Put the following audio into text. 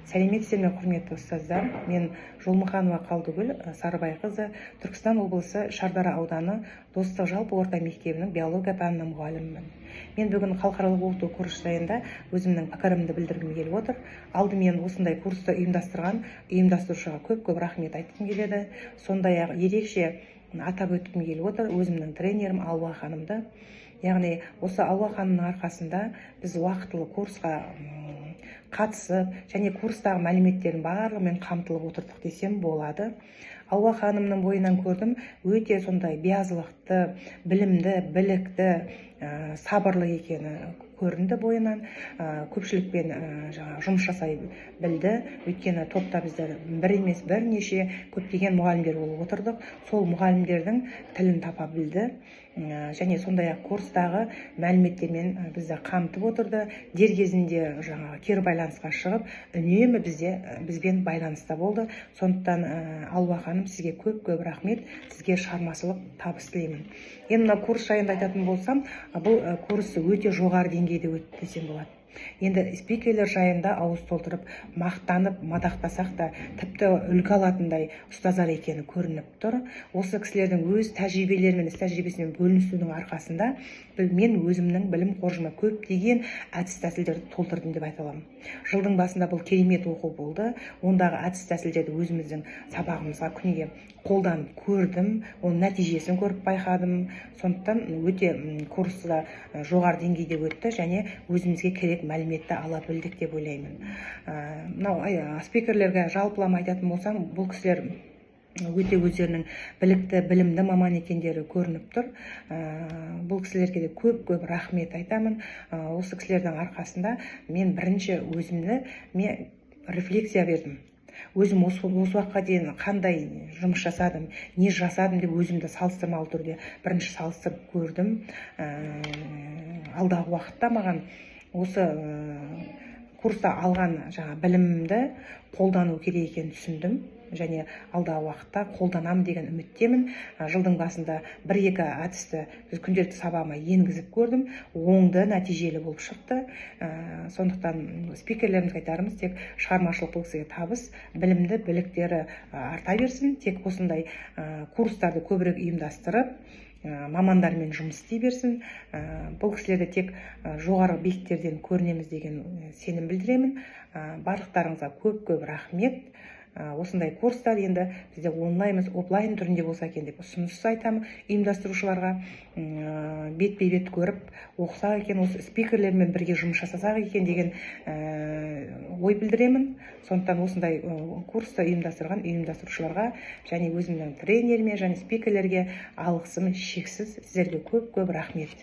Сәлеметсіздер ме, құрметті ұстаздар! Мен Жолмұханова Қалдыгүл Сарыбайқызы, Түркістан облысы, Шардара ауданы, Достық жалпы орта мектебінің биология пәнінің мұғалімімін. Мен бүгін халықаралық оқыту курсы жайында өзімнің пікірімді білдіргім келіп отыр. Алдымен осындай курсты ұйымдастырған ұйымдастырушыға көп көп рахмет айтқым келеді. Сондай ақ ерекше атап өткім келіп отыр өзімнің тренерім Алуа ханымды. Яғни осы Алуа ханымның арқасында біз уақытылы курсқа қатысып және курстағы мәліметтердің барлығымен қамтылып отырдық десем болады. Алуа ханымның бойынан көрдім, өте сондай биязылықты, білімді, білікті, сабырлы екені көрінді бойынан. Көпшілікпен жаңағы жұмыс жасай білді, өйткені топта біздер бір емес, бірнеше, көптеген мұғалімдер болып отырдық. Сол мұғалімдердің тілін тапа білді. Және сондай ақ курстағы мәліметтермен бізді қамтып отырды. Дер кезінде жаңағы кері байланысқа шығып, үнемі бізбен байланыста болды. Сондықтан, Алуа ханым, сізге көп көп рахмет, сізге шығармашылық табыс тілеймін. Енді мына курс жайында айтатын болсам, бұл курс өте жоғары деңгейде өтті десем болады. Енді спикерлер жайында ауыз толтырып мақтанып, мадақтасақ та, тіпті үлгі алатындай ұстаздар екені көрініп тұр. Осы кісілердің өз тәжірибелерімен, іс тәжірибесімен бөлісудің арқасында мен өзімнің білім қоржыныма көптеген әдіс тәсілдерді толтырдым деп айта аламын. Жылдың басында бұл керемет оқу болды. Ондағы әдіс тәсілдерді өзіміздің сабағымызға күніге қолданып көрдім, оның нәтижесін көріп байқадым. Сондықтан өте курсы да жоғары деңгейде өтті және өзімізге керек мәліметті ала білдік деп ойлаймын. Мынау спикерлерге жалпылама айтатын болсам, бұл кісілер өте өздерінің білікті, білімді маман екендері көрініп тұр. Бұл кісілерге де көп көп рахмет айтамын. Осы кісілердің арқасында мен бірінші өзімді, мен рефлексия бердім. Өзім осы уақытқа дейін қандай жұмыс жасадым, не жасадым деп өзімді салыстырмалы түрде бірінші салыстырып көрдім. Алдағы уақытта маған осы курста алған жаңа білімімді қолдану керек екенін түсіндім және алдағы уақытта қолданамын деген үміттемін. Жылдың басында бір екі әдісті біз күнделікті сабағыма енгізіп көрдім, оңды, нәтижелі болып шықты. Сондықтан спикерлерімізге айтарымыз: тек шығармашылық, бұл кісіге табыс, білімді, біліктері арта берсін. Тек осындай курстарды көбірек ұйымдастырып, мамандармен жұмыс істей берсін. Бұл кісілерді тек жоғары биіктерден көрінеміз деген сенім білдіремін. Барлықтарыңызға көп көп рахмет. Осындай курстар енді бізде онлайн емес, офлайн түрінде болса екен деп ұсыныс айтамын ұйымдастырушыларға. Бетпе бет көріп оқысақ екен, осы спикерлермен бірге жұмыс жасасақ екен деген ой білдіремін. Сондықтан осындай курсты ұйымдастырған ұйымдастырушыларға және өзімнің тренеріме және спикерлерге алғысым шексіз. Сіздерге көп көп рахмет.